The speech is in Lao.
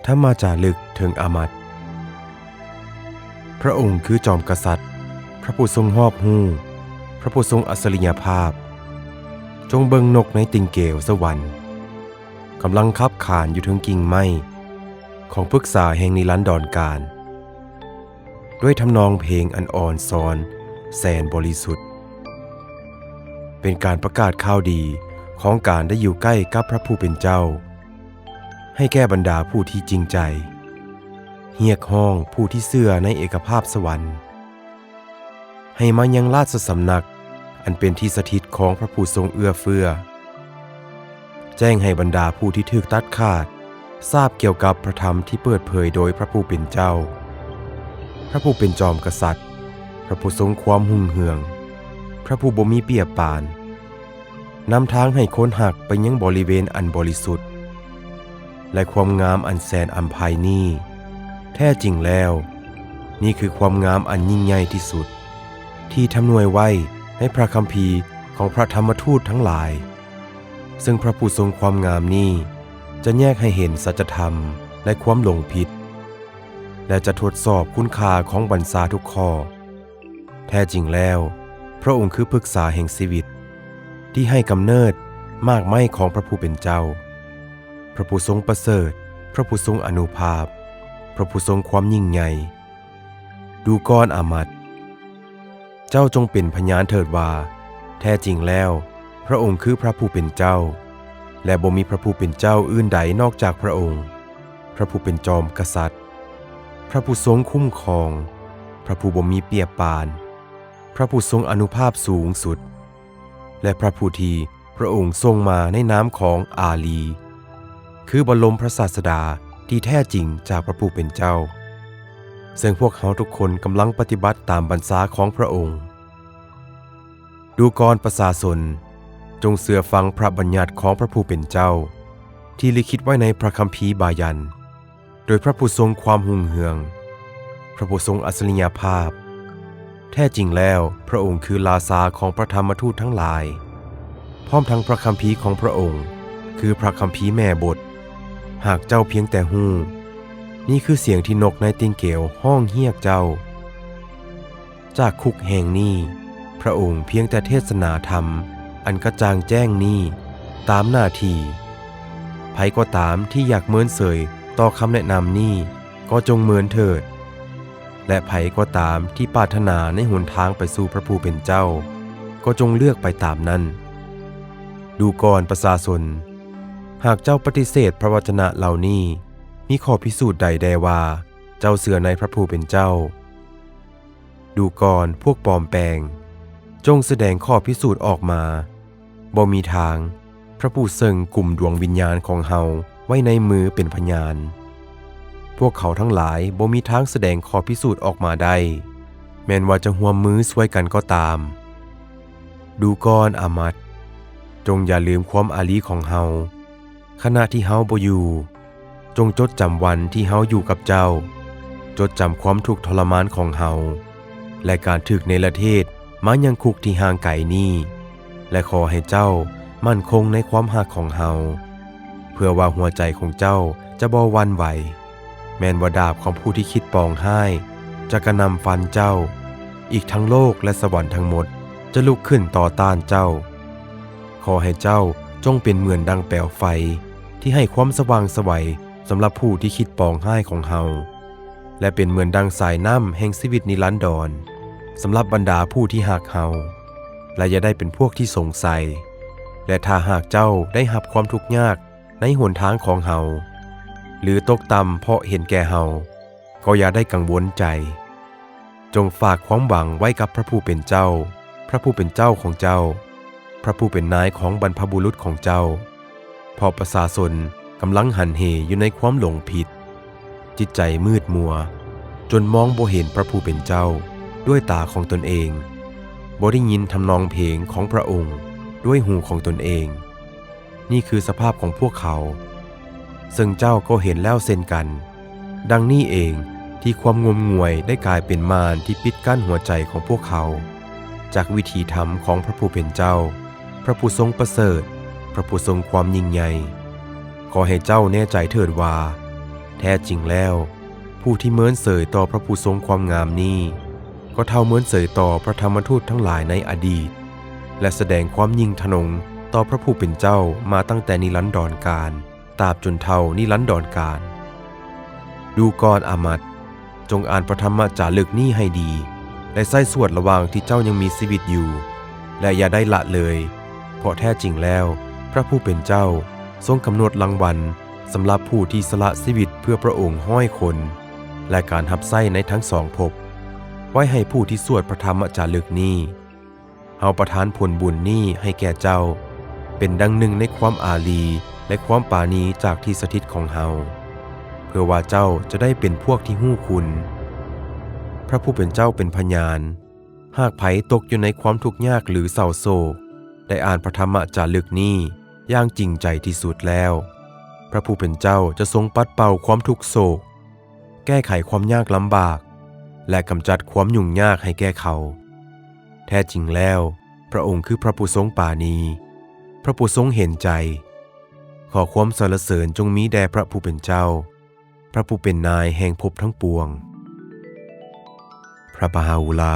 ທຳມະຈາລຶກເຖິງອາມັດ. ພະອົງຄືຈອມກະສັດ, ພະຜູ້ຊົງຮອບຮູ້, ພະຜູ້ຊົງອັດສະລິຍະພາບ. ຈົ່ງເບິ່ງນົກໃນຕິ່ງແກ້ວສະຫວັນ ກຳລັງຂັບຂານຢູ່ເທິງກິ່ງໄມ້ຂອງພຶກສາແຫ່ງນິລັນດອນການ ດ້ວຍທຳນອງເພງອັນອ່ອນຊອນແສນບໍລິສຸດ. ເປັນການປະກາດຂ່າວດີຂອງການໄດ້ຢູ່ໃກ້ກັບພະຜູ້ເປັນເຈົ້າ ໃຫ້ແກ່ບັນດາຜູ້ທີ່ຈິງໃຈ, ຮຽກຮ້ອງຜູ້ທີ່ເຊື່ອໃນເອກະພາບສະຫວັນ ໃຫ້ມາຍັງລາຊະສຳນັກອັນເປັນທີ່ສະຖິດຂອງພະຜູ້ຊົງເອື້ອເຟື້ອ. ແຈ້ງໃຫ້ບັນດາຜູ້ທີ່ຖືກຕັດຂາດຊາບກ່ຽວກັບພະທຳທີ່ເປີດເຜີຍໂດຍພະຜູ້ເປັນເຈົ້າ, ພະຜູ້ເປັນຈອມກະສັດ, ພະຜູ້ຊົງຄວາມຮຸ່ງເຮືອງ, ພະຜູ້ບໍ່ມີປຽບປານ, ນຳທາງໃຫ້ຄົນຮັກໄປຍັງບໍລິເວນອັນບໍລິສຸດ ແລະ ຄວາມງາມອັນແສນອຳໄພນີ້. ແທ້ຈິງແລ້ວ, ນີ້ຄືຄວາມງາມອັນຍິ່ງໃຫຍ່ທີ່ສຸດ ທີ່ທຳນວຍໄວ້ໃນພະຄຳພີຂອງພະທຳມະທູດທັງຫຼາຍ, ເຊິ່ງພະຜູ້ຊົງຄວາມງາມນີ້ຈະແຍກໃຫ້ເຫັນສັດຈະທຳ ແລະ ຄວາມຫຼົງຜິດ ແລະ ຈະທົດສອບຄຸນຄ່າຂອງບັນຊາທຸກຂໍ້. ແທ້ຈິງແລ້ວ, ພະອົງຄືພຶກສາແຫ່ງຊີວິດ ທີ່ໃຫ້ກຳເນີດໝາກໄມ້ຂອງພະຜູ້ເປັນເຈົ້າ, ພະຜູ້ຊົງປະເສີດ, ພະຜູ້ຊົງອານຸພາບ, ພະຜູ້ຊົງຄວາມຍິ່ງໃຫຍ່. ດູກ່ອນອາມັດ, ເຈົ້າຈົ່ງເປັນພະຍານເຖີດວ່າ ແທ້ຈິງແລ້ວ ພະອົງຄືພະຜູ້ເປັນເຈົ້າ ແລະ ບໍ່ມີພະຜູ້ເປັນເຈົ້າອື່ນໃດນອກຈາກພະອົງ, ພະຜູ້ເປັນຈອມກະສັດ, ພະຜູ້ຊົງຄຸ້ມຄອງ, ພະຜູ້ບໍ່ມີປຽບປານ, ພະຜູ້ຊົງອານຸພາບສູງສຸດ ແລະ ພະຜູ້ທີ່ພະອົງສົ່ງມາໃນນາມຂອງອາລີ, ຄືບັນລົມພະສາສະດາທີ່ແທ້ຈິງຈາກພະຜູ້ເປັນເຈົ້າ, ເຊິ່ງພວກເຮົາທຸກຄົນກຳລັງປະຕິບັດຕາມບັນຊາຂອງພະອົງ. ດູກ່ອນປະຊາຊົນ, ຈົ່ງເຊື່ອຟັງພະບັນຍັດຂອງພະຜູ້ເປັນເຈົ້າ ທີ່ລິຂິດໄວ້ໃນພະຄຳພີບາຍັນ ໂດຍພະຜູ້ຊົງຄວາມຮຸ່ງເຮືອງ, ພະຜູ້ຊົງອັດສະລິຍະພາບ. ແທ້ຈິງແລ້ວ, ພະອົງຄືລາຊາຂອງພະທຳມະທູດທັງຫຼາຍ, ພ້ອມທັງພະຄຳພີຂອງພະອົງ ຄືພະຄຳພີແມ່ບົດ. ຫາກເຈົ້າພຽງແຕ່ຮູ້, ນີ້ຄືສຽງທີ່ນົກໄນຕິງເກວຮ້ອງຮຽກເຈົ້າ. ຈາກຄຸກແຫ່ງນີ້, ພະອົງພຽງແຕ່ເທດສະໜາທຳອັນກະຈ່າງແຈ້ງນີ້ຕາມໜ້າທີ່. ໃຜກໍຕາມທີ່ຢາກເມີນເສີຍຕໍ່ຄຳແນະນຳນີ້ ກໍຈົ່ງເມີນເຖີດ, ແລະ ໃຜກໍຕາມທີ່ປາດຖະໜາໃນຫົນທາງໄປສູ່ພະຜູ້ເປັນເຈົ້າ ກໍຈົ່ງເລືອກໄປຕາມນັ້ນ. ດູກ່ອນປະຊາຊົນ, ຫາກເຈົ້າປະຕິເສດພະວະຈະນະເຫຼົ່ານີ້, ມີຂໍ້ພິສູດໃດແດ່ວ່າເຈົ້າເຊື່ອໃນພະຜູ້ເປັນເຈົ້າ? ດູກ່ອນພວກປອມແປງ, ຈົ່ງສະແດງຂໍ້ພິສູດອອກມາ. ບໍ່ມີທາງ, ພະຜູ້ເຊິ່ງກຸມດວງວິນຍານຂອງເຮົາໄວ້ໃນມືເປັນພະຍານ. ພວກເຂົາທັງຫຼາຍບໍ່ມີທາງສະແດງຂໍ້ພິສູດອອກມາໄດ້, ແມ່ນວ່າຈະຮ່ວມມືຊ່ວຍກັນກໍຕາມ. ດູກ່ອນອາມັດ, ຈົ່ງຢ່າລືມຄວາມອາລີຂອງເຮົາ, ຂະນະທີ່ເຮົາບໍ່ຢູ່. ຈົ່ງຈົດຈຳວັນທີ່ເຮົາຢູ່ກັບເຈົ້າ, ຈົດຈຳຄວາມທຸກທໍລະມານຂອງເຮົາ ແລະ ການຖືກເນລະເທດມາຍັງຄຸກທີ່ຫ່າງໄກນີ້, ແລະ ຂໍໃຫ້ເຈົ້າໝັ້ນຄົງໃນຄວາມຮັກຂອງເຮົາ, ເພື່ອວ່າຫົວໃຈຂອງເຈົ້າຈະບໍ່ຫວັ່ນໄຫວ, ແມ່ນວ່າດາບຂອງຜູ້ທີ່ຄິດປອງຮ້າຍຈະກະໜ່ຳຟັນເຈົ້າ, ອີກທັງໂລກ ແລະ ສະຫວັນທັງໝົດຈະລຸກຂຶ້ນຕໍ່ຕ້ານເຈົ້າ. ຂໍໃຫ້ເຈົ້າຈົ່ງເປັນເໝືອນດັ່ງແປວໄຟທີ່ໃຫ້ຄວາມສະຫວ່າງໄສ ສຳລັບຜູ້ທີ່ຄິດປອງຮ້າຍຂອງເຮົາ, ແລະ ເປັນເໝືອນດັ່ງສາຍນ້ຳແຫ່ງຊີວິດນິລັນດອນ ສຳລັບບັນດາຜູ້ທີ່ຮັກເຮົາ, ແລະ ຢ່າໄດ້ເປັນພວກທີ່ສົງໄສ. ແລະ ຖ້າຫາກເຈົ້າໄດ້ຮັບຄວາມທຸກຍາກໃນຫົນທາງຂອງເຮົາ ຫຼື ຕົກຕ່ຳເພາະເຫັນແກ່ເຮົາ, ກໍຢ່າໄດ້ກັງວົນໃຈ. ຈົ່ງຝາກຄວາມຫວັງໄວ້ກັບພະຜູ້ເປັນເຈົ້າ, ພະຜູ້ເປັນເຈົ້າຂອງເຈົ້າ, ພະຜູ້ເປັນນາຍຂອງບັນພະບຸລຸດຂອງເຈົ້າ, ເພາະປະຊາຊົນກຳລັງຫັນເຫຢູ່ໃນຄວາມຫຼົງຜິດ, ຈິດໃຈມືດມົວ, ຈົນມອງບໍ່ເຫັນພະຜູ້ເປັນເຈົ້າດ້ວຍຕາຂອງຕົນເອງ, ບໍ່ໄດ້ຍິນທຳນອງເພງຂອງພະອົງດ້ວຍຫູຂອງຕົນເອງ. ນີ້ຄືສະພາບຂອງພວກເຂົາ, ເຊິ່ງເຈົ້າກໍເຫັນແລ້ວເຊັ່ນກັນ. ດັ່ງນີ້ເອງ ທີ່ຄວາມງົມງວຍໄດ້ກາຍເປັນມ່ານທີ່ປິດກັ້ນຫົວໃຈຂອງພວກເຂົາ ຈາກວິຖີທຳຂອງພະຜູ້ເປັນເຈົ້າ, ພະຜູ້ຊົງປະເສີດ, ພະຜູ້ຊົງຄວາມຍິ່ງໃຫຍ່. ຂໍໃຫ້ເຈົ້າແນ່ໃຈເຖີດວ່າ, ແ ແທ້ຈິງແລ້ວ, ຜູ້ທີ່ເມີນເສີຍຕໍ່ພຣະຜູ້ຊົງຄວາມງາມນີ້ ກໍເທົ່າເມີນເສີຍຕໍ່ພຣະທຳມະທູດທັງຫຼາຍໃນອະດີດ ແລະ ສະແດງຄວາມຍິ່ງທະນົງຕໍ່ພຣະຜູ້ເປັນເຈົ້າມາຕັ້ງແຕ່ນິລັນດອນການ ຕາບຈົນເທົ່ານິລັນດອນການ. ດູກ່ອນອາມັດ, ຈົ່ງອ່ານພຣະທຳມະຈາລຶກນີ້ໃຫ້ດີ ແລະ ໃຊ້ສວດລະຫວ່າງທີ່ເຈົ້າຍັງມີຊີວິດຢູ່ ແລະ ຢ່າໄດ້ລະເລີຍ, ເພາະແທ້ຈິງແລ້ວ ພຣະຜູ້ເປັນເຈົ້າຊົງກຳນົດລາງວັນສຳລັບຜູ້ທີ່ສະຫຼະຊີວິດເພື່ອພຣະອົງຮ້ອຍຄົນ ແລະ ການຮັບໃຊ້ໃນທັງສອງພົບ ໄວ້ໃຫ້ຜູ້ທີ່ສວດພຣະທຳມະຈາລຶກນີ້. ເຮົາປະທານຜົນບຸນນີ້ໃຫ້ແກ່ເຈົ້າ ເປັນດັ່ງໜຶ່ງໃນຄວາມອາລີ ແລະ ຄວາມປານີຈາກທີ່ສະຖິດຂອງເຮົາ, ເພື່ອວ່າເຈົ້າຈະໄດ້ເປັນພວກທີ່ຮູ້ຄຸນ. ພຣະຜູ້ເປັນເຈົ້າເປັນພະຍານ, ຫາກໃຜຕົກຢູ່ໃນຄວາມທຸກຍາກ ຫຼື ເສົ້າໂສກ ໄດ້ອ່ານພຣະທຳມະຈາລຶກນີ້ຢ່າງຈິງໃຈທີ່ສຸດແລ້ວ, ພຣະຜູ້ເປັນເຈົ້າຈະຊົງປັດເປົ່າຄວາມທຸກໂສກ, ແກ້ໄຂຄວາມຍາກລຳບາກ ແລະ ກຳຈັດຄວາມຫຍຸ້ງຍາກໃຫ້ແກ່ເຂົາ. ແທ້ຈິງແລ້ວ, ພຣະອົງຄືພຣະຜູ້ຊົງປານີ, ພຣະຜູ້ຊົງເຫັນໃຈ. ຂໍຄວາມສັນລະເສີນຈົ່ງມີແດ່ພຣະຜູ້ເປັນເຈົ້າ, ພຣະຜູ້ເປັນນາຍແຫ່ງພົບທັງປວງ. ພຣະບາຫາອູລາ